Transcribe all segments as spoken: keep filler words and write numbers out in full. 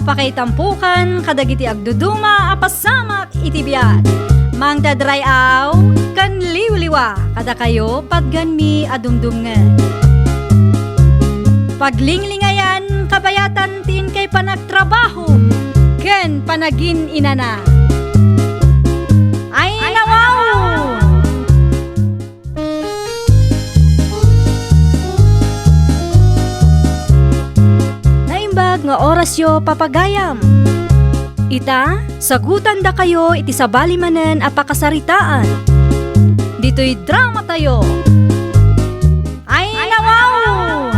Pakaitampokan kadagiti agduduma a pasamak iti biag. Mangted ray-aw ken liwliwa kadakayo patganmi a dumdumngeg. Paglinglingayan kabayatan ti inkay panagtrabaho ken panagin-inana. Ay, nawaw! Naimbag nga orasyo, papagayam. Ita, sagutandakayo iti sabali manen a pakasaritaan. Ditoy dramatayo. Ay, nawaw!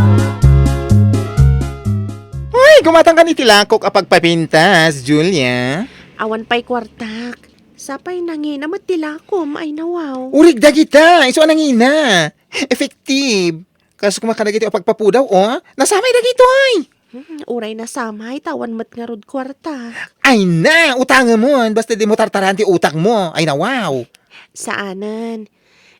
Uy, gumatangkan iti lakok a pagpapintas, Julia. Awan pay kuartak. Sapay nangina met ti lakom, ay nawaw. Urig dagita, isu a nangina. Effective. Kas kumakadagiti a pagpapudaw, oh. Nasamay dagitoy. Hmm, uray nasamay, tawan met ngarud kuarta. Ay na, utangemon, basta di mo tartaran ti utak mo. Ay nawaw. Saanen.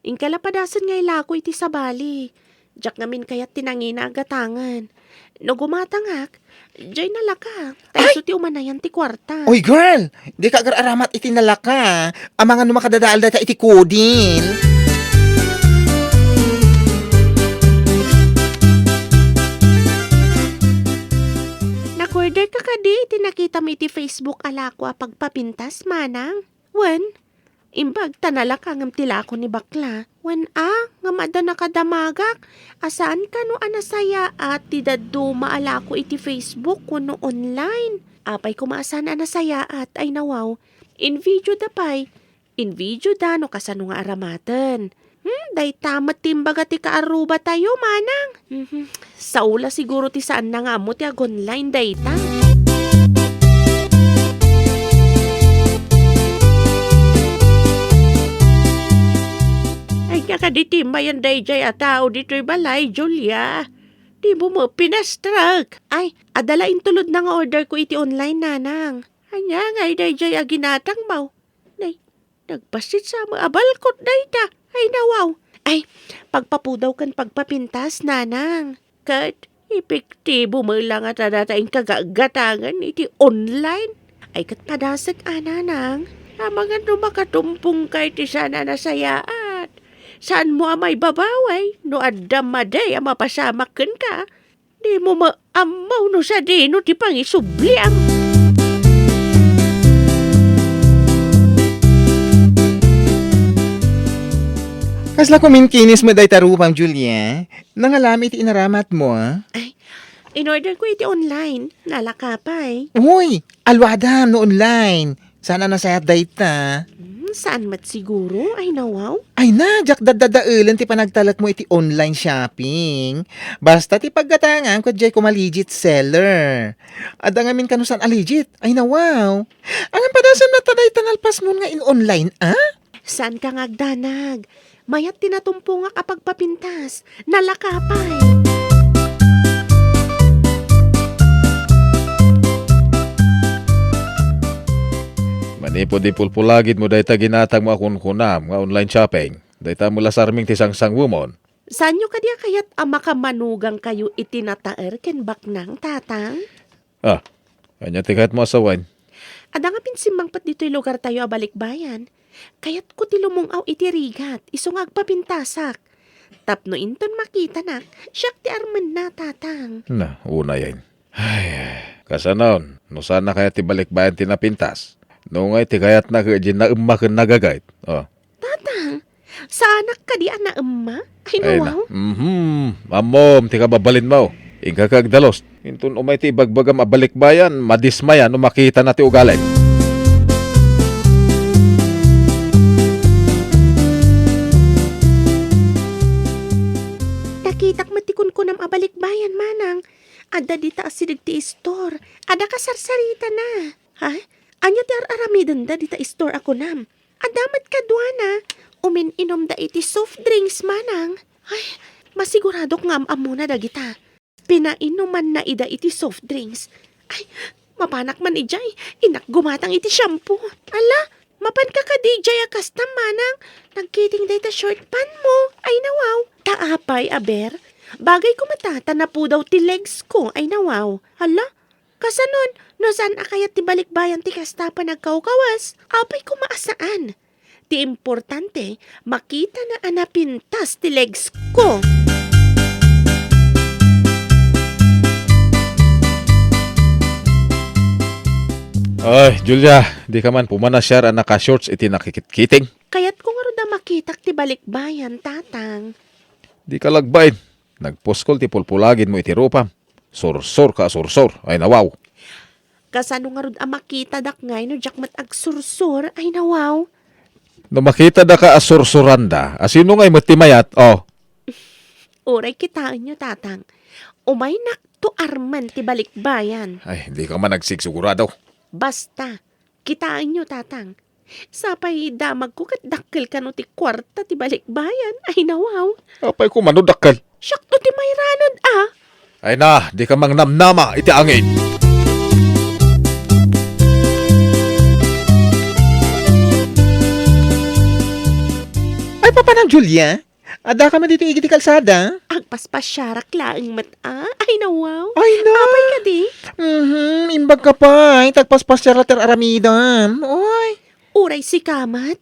Inkala padasen nga ilako iti sabali. Diak ngamin kayat ti nangina a gatangen. No gumatangak, jay nalaka. Ta Ay! Isu ti umanayan ti kuarta. Oy, girl! Dika agar-aramat iti nalaka. Amangan no makadadaal dayta iti kudil. Nag-order ka kadi iti nakitam iti Facebook a lako a pagpapintas, manang? Wen, imbag ta nalaka ngem ti lako ni bakla. Wen a, ngem adda nakadamagak a saan kano a nasayaat ti dadduma a lako iti Facebook wenno online. Apay koma a saan a nasayaat, ay nawaw. Invidio da pay. Invidio da no kasano nga aramaten. Hmm, dayta met ti imbaga ti kaarrubatayo, manang. Mhm. Sao la siguro ti saanna nga ammo ti ag-online dayta. Ay, kakadi ti mayan dayjay a tao ditoy balay, Julia. Dimo met pinastrek. Ay, adda la intulodna nga order ko iti online, nanang. Ania ngay dayjay a ginatangmo? Nay, Nagbassit sa met a balkot dayta. Ay, nawaw. Ay, pagpapudaw ken pagpapintas, nanang. Ket epektibo met la ngata dayta inka gatgatangen iti online. Ay, ket padasek a, nanang. Amangan no makatumpongka iti saan a nasayaat. Saanmo a maibabaw no adda madi a mapasamak kenka. Dimo met ammo no sadino ti pangisubliam. Kasla kuminkinis met dayta rupam, Julia. Nangalam iti inaramatmo, a? Ay, in-order ko iti online. Nalaka pay. Uy, aluadam no online. Saan a nasayaat dayta? Hmm, saan met siguro? Ay, nawaw. Ay na, diak daddadaelen ti panagtalekmo iti online shopping. Basta ti paggatangam ket diay koma legit seller. Adda ngamin kano saan a legit? Ay, nawaw. Ngem padasem latta dayta nalpasmon nga in-online, a? Saanka nga agdanag. Mayat ti natumpongak a pagpapintas. Nalaka pay. Manipud ipulpulagidmo dayta ginatangmo a kunkunam nga online shopping, dayta met la sarming ti sangsangwemon. Saanyo kadi a kayat a makamanugangkayo iti nataer ken baknang, Tatang? Ah, ania ti kayatmo a sawen? Adda nga pinsimmangpet ditoy lugartayo a balikbayan. Kayatko ti lumung-aw iti rigat, isu nga agpapintasak. Tapno inton makitanak, siak ti armenna, Tatang. Na, unayen. Ay, kasanon, no saan a kayat ti balikbayan ti napintas? No ngay ti kayatna ket diay naemma ken nagagayt. Oh. Tatang, saanak kadi a naemma? Ay, nawaw. Mhm. Ammom ti kababalinmo. Inkaka agdalus. Inton umay ti ibagbagam a balikbayan, madismaya no makitana ti ugalim. Nakitak met ti kunkunam a balikbayan, manang. Adda dita asideg ti istor. Adda kasarsaritana. Ha? Ania ti ar-aramidenda dita istor a kunam? Adda met kaduana, umin-inumda iti soft drinks, manang. Ay, masiguradok nga am-ammona dagita. Pinainumanna ida iti soft drinks. Ay, mapanak man idiay, innak gumatang iti shampoo. Ala, mapanka kadi idiay a kasta, manang? Nagkiting dayta short pant mo. Ay, nawaw. Ta apay, aber? Bagay ko met ta napudaw ti legs ko. Ay, nawaw. Ala, kasanon, No saan a kayat ti balikbayan ti kasta a panagkawkawas, apay koma a saan. Ti importante, makitana a napintas ti legs ko. Ay, Julia, di ka man pumanasiar a naka-shorts iti nakikitkiting. Kayatko ngarud a makitak ti balikbayan, Tatang. Di ka lagbain. Nagpuskol ti pulpulaginmo iti rupam. Sursor ka a sursor. Ay, nawaw. Kasano ngarud a makitadak ngay no diak met agsursor? Ay, nawaw. No makitadaka a sursuranda, a sino ngay met ti mayat? Oh. Uray kitaenyo, Tatang. Umaynakto armen ti balikbayan. Ay, di ka man nagsigsigurado. Basta, kitaenyo, Tatang. Sapay damagko ket dakkel kano ti kuarta ti balikbayan. Ay, nawaw. Apay koma no dakkel? Siakto ti mairanod, a. Ay na, di ka mangnamnama iti angin. Ay, papanam, Julia? Adda ka man ditoy igiti kalsada? Agpaspasiarak laeng met, a. Ay, nawaw. Ay, na. Apay kadi? Mhm, imbag ka pay, ta agpaspasiar latta ti aramidem. Oy. Uray sika met.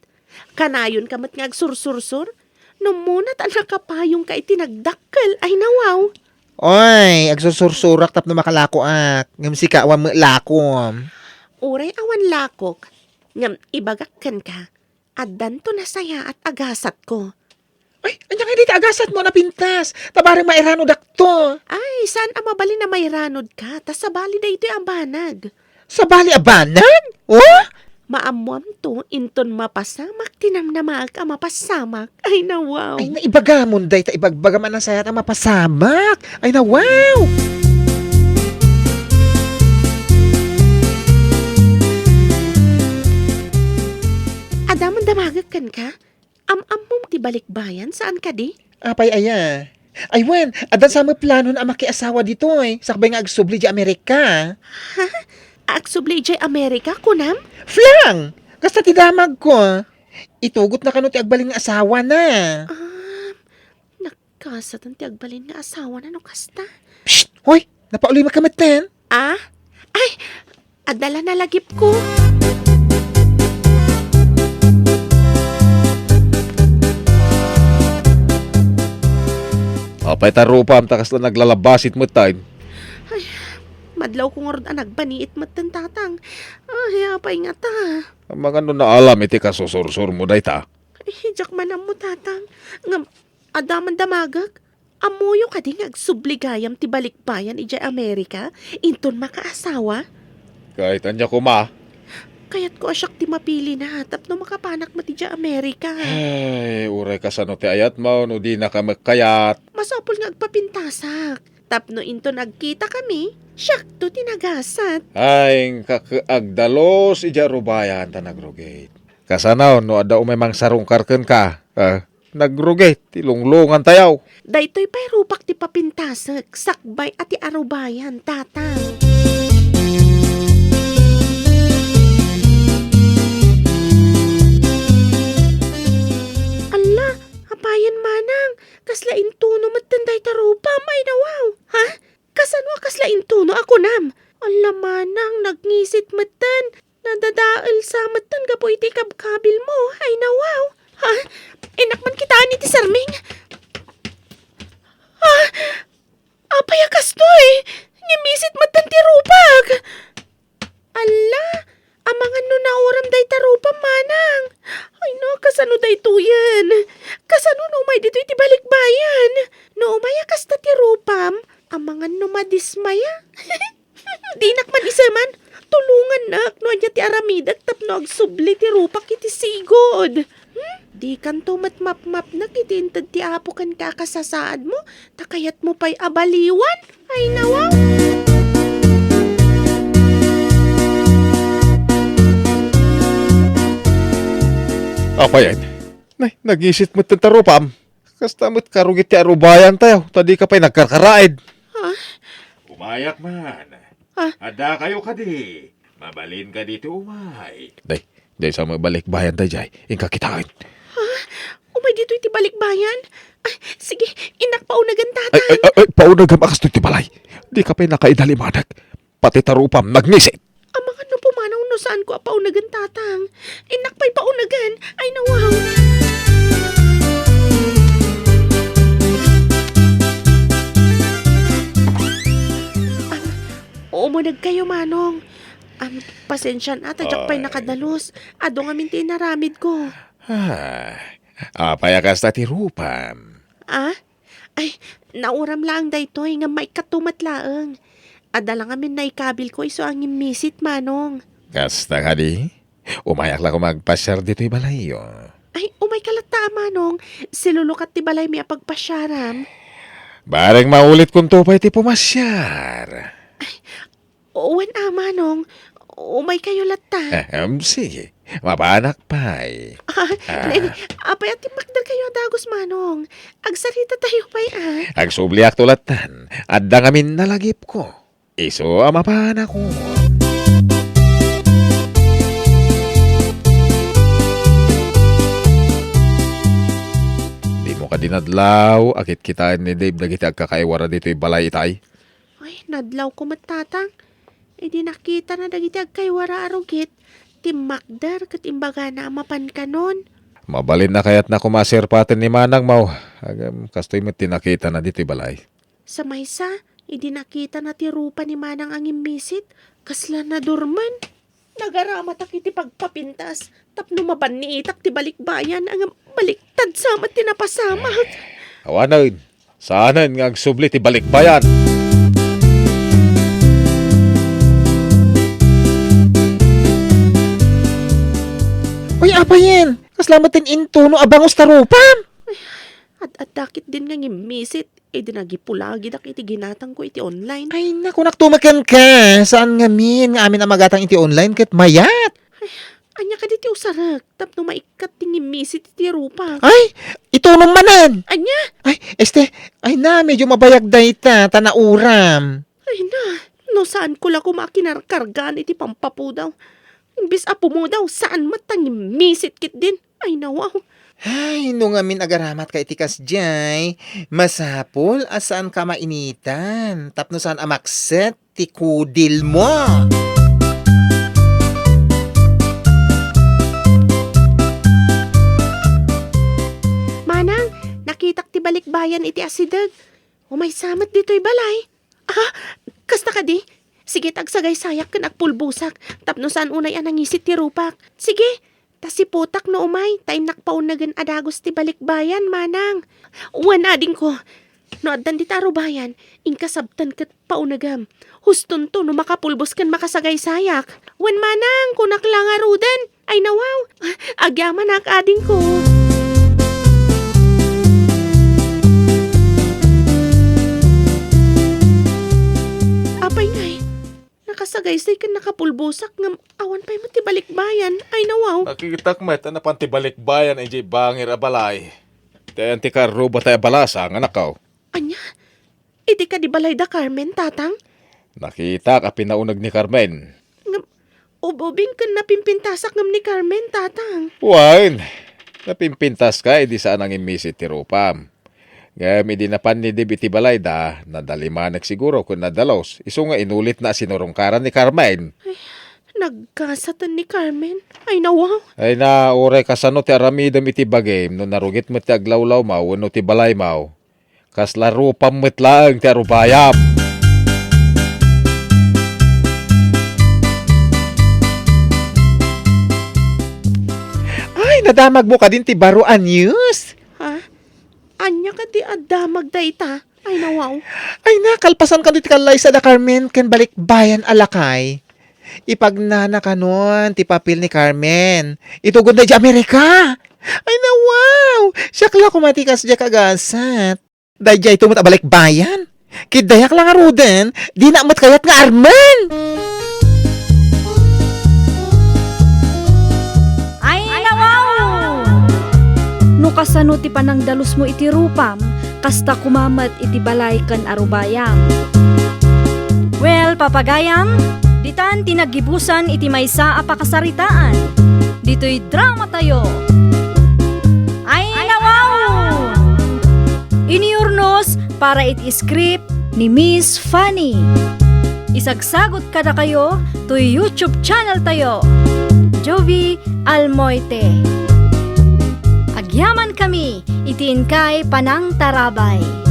Kanayon ka met nga agsursursor? No muna ta nakapayong ka iti nagdakkel, ay nawaw. Oy, agsursursurak tapno makalakoak. Ngem sika, awan met lakom. Uray awan lakok. Ngem ibagak kenka, addanto nasayaat a gasatko. Ay, ania kadi ti agasatmo a napintas? Ta bareng mairanodakto. Ay, saan a mabalin a mairanodka, ta sabali daytoy a banag. Sabali a banag? Oh? Maammoamto inton mapasamak ti namnamaak a mapasamak. Ay, nawaw. Ay, naibagamon dayta ibagbagam a nasayaat a mapasamak. Ay, nawaw. Adda man damagek kenka? Am-ammom ti balikbayan, saan kadi? Apay aya? Ay wen, addan sa met planon a makiasawa ditoy, sakbay nga agsubli idiay Amerika. Ha? Agsubli idiay Amerika, kunam? Flang! Kasta ti damagko. Itugotna kano ti agbalin nga asawana. Ah, nagkasatan ti agbalin nga asawana no kasta. Psst! Hoy! Napaulem ka metten? Ah? Ay! Adda la nalagipko. Apay ta rupam ta kasla naglalabasit metten? Ay, madlawko ngarud a nagbaniit metten, Tatang. Ay, apay ngata? Amangan no naalam iti kasusursurmo dayta? Ay, diak man ammo, Tatang. Ngem, adda man damagek. Ammoyo kadi nga agsubli gayam ti balikbayan idiay Amerika inton makaasawa? Kahit ania koma. Kayatko a siak ti mapilina tapno makapanak met idiay Amerika. Ay, uray kasano ti ayatmo no dinaka met kayat? Masapul nga agpapintasak. Tapno inton agkitakami, siakto ti nagasat. Ay, inka ket agdalus idiay arubayan ta nagrugit. Kasano no adda umay mangsarungkar kenka? Ah? Nagrugit ti lunglungantayo. Daytoy pay rupak ti papintasek sakbay a ti arubayan, Tatang. Alla, apayen manang, kasla intuno metten dayta rupam, ay nawaw. Ha? Kasano a kasla intuno a kunam? Alla manang, nagngisit metten. Nadadael sa metten gapu iti kabkabilmo. Ay, nawaw. Ha? Innak man kitaen iti serming. Ha? Apay a kastoy? Ngimisit metten ti rupak. Alla, amangan no nauram dayta rupam, manang. Ay, no, kasano daytoyen? Kasano no umay ditoy ti balikbayan? No umay a kasta ti rupam, amangan no madismaya. Dinak man iseman. Tulongannak no ania ti aramidek tapno agsubli ti rupak iti sigud. Hmm? Dikanto met mapmapnek iti inted ti Apo kenka a kasasaadmo, ta kayatmo pay a baliwan? Ay, nawaw! Apayen? Nay, nagisit met ti tarupam. Kasta met karugit ti arubayantayo, ta dika pay nagkarkaraid. Ha? Umayak man. Ha? Adda kayo kadi? Mabalin kadi ti umay? Day, day sa mabalikbayan dayjay. Inka kitaen. Ha? Umay ditoy ti balikbayan? Ay, sige, innak paunagan, Tatang. Ay, ay, ay, ay, paunagam a kastoy ti balay. Dika pay nakaidalimanak. Pati tarupam, nagnisit. Saanko a paunagen, Tatang. Innak pay paunagen. Ay, nawaw. Am, umuneg kayo, Manong. Am, pasensian a, ta diak pay Ay. nakadalus. Adu ngamin ti inaramidko. Ah, apay a kasta ti rupam? Ah? Ay, nauram laeng daytoy, ngem maikkatto met laeng. Adda la ngamin naikabilko isu a ngimmisit, Manong. Kasta kadi? Umayak la koma agpasiar ditoy balayyo. Ay, umayka latta a, Manong. Silulukat ti balaymi a pagpasiaram. Bareng maulitkonto pay ti pumasiar. Wen a, Manong. Umaykayo latta. Ahem, sige. Mapanak pay. Ah, Ah. Nay, apay a timmakderkayo a dagus, Manong? Agsaritatayo pay a. Agsubliakto lattan. Adda ngamin nalagipko. Isu a mapanakon. Dimo kadi nadlaw a kitkitaen ni Dave dagiti agkakaiwara ditoy balay itay? Ay, nadlawko met, Tatang. Idi nakitana dagiti agkaiwara a rugit, timmakder ket imbagana a mapankanon. Mabalin a kayatna koma a serpaten ni manangmo. Ngem, kastoy met ti nakitana ditoy balay. Sa maysa, idi nakitana ti rupa ni manang a ngimmisit, kasla nadurman. Nagaramatak iti pagpapintas tapno mabanniitak ti balikbayan, ngem baliktad sa met ti napasamak. Awanen, saanen nga agsubli ti balikbayan. Uy, apayen! Kasla met ti intuno a bangus ta rupam! Ay, ad-adda ketdin nga ngimmisit. Idi nagipulagidak iti ginatangko iti online. Ay, naku, naktumaken ka. Saan ngamin nga amin a magatang iti online ket mayat? Ay, ania kadi ti usarek tapno maikkat ti ngimmisit iti rupak? Ay, itunom manen. Ania? Ay, este, ay na, medyo mabayag dayta, ta nauram. Ay na, no saanko la koma a kinarkargaan iti pampapudaw. Imbes a pumudaw, saan met ta ngimmisit ketdin. Ay, nawaw. Ay, no ngamin agaramatka iti kasdiay, masapul a saanka mainitan tapno saan a makset ti kudilmo. Manang, nakitak ti balikbayan iti asideg. Umaysa met ditoy balay. Ah, kasta kadi? Sige, ta agsagaysayak ken agpulbosak tapno saan unay a nangisit ti rupak. Sige, ta siputak no umay, ta innak paunegen a dagus ti balikbayan, manang. Wen, adingko, no addan dita a rubayan, inka sabten ket paunegem. Hustonto no makapulbos ken makasagaysayak. Wen, manang, kunak la ngaruden. Ay, nawaw! Agyamanak, adingko! Apay ngay, nakasagaysay ken nakapulbosak ngem awan pay met ti balikbayan. Ay, nawaw! Nakitak met a napan ti balikbayan idiay bangir a balay. Ti ayan ti karruba tay a balasang, anakaw? Ania? Idi kadi balay da Carmen, Tatang? Nakitak a pinauneg ni Carmen. Ngem, ububing ken napimpintasak ngem ni Carmen, Tatang. Wen, napimpintaska idi saan a ngimmisit ti rupam. Ngem idi napan ni Dib iti balayda, nadalimanek siguro ken nadalus, isu nga inulitna a sinurungkaran ni Carmen. Ay, nagkasaten ni Carmen. Ay, nawaw. Ay na, uray kasano ti aramidem iti bagim no narugit met ti aglawlawmaw wenno ti balaymaw. Kasla rupam met laeng ti arubayam. Ay, nadamagmo kadin ti baro a news? Ha? Ania kadi a damag dayta? Ay, nawaw. Ay na, kalpasan kano ti kallaysa da Carmen ken balikbayan a lakay. Ipagnana kanon ti papel ni Carmen. Itugonda idiay Amerika. Ay, nawaw! Siak la koma ti kasdiay a gasat. Daydiay to met a balikbayan. Ket dayak la ngaruden, dina met kayat nga armen. Ay, nawaw! No kasano ti panangdalusmo iti rupam, kasta koma met iti balay ken arubayam. Well, papagayam, ditan ti naggibusan iti maysa a pakasaritaan. Ditoy dramatayo. Ay, nawaw! Iniurnos para iti script ni Miss Fanny. Isagsagut kadakayo toy YouTube channel tayo, Jovie Almoite. Agyaman kami iti inkay panangtarabay.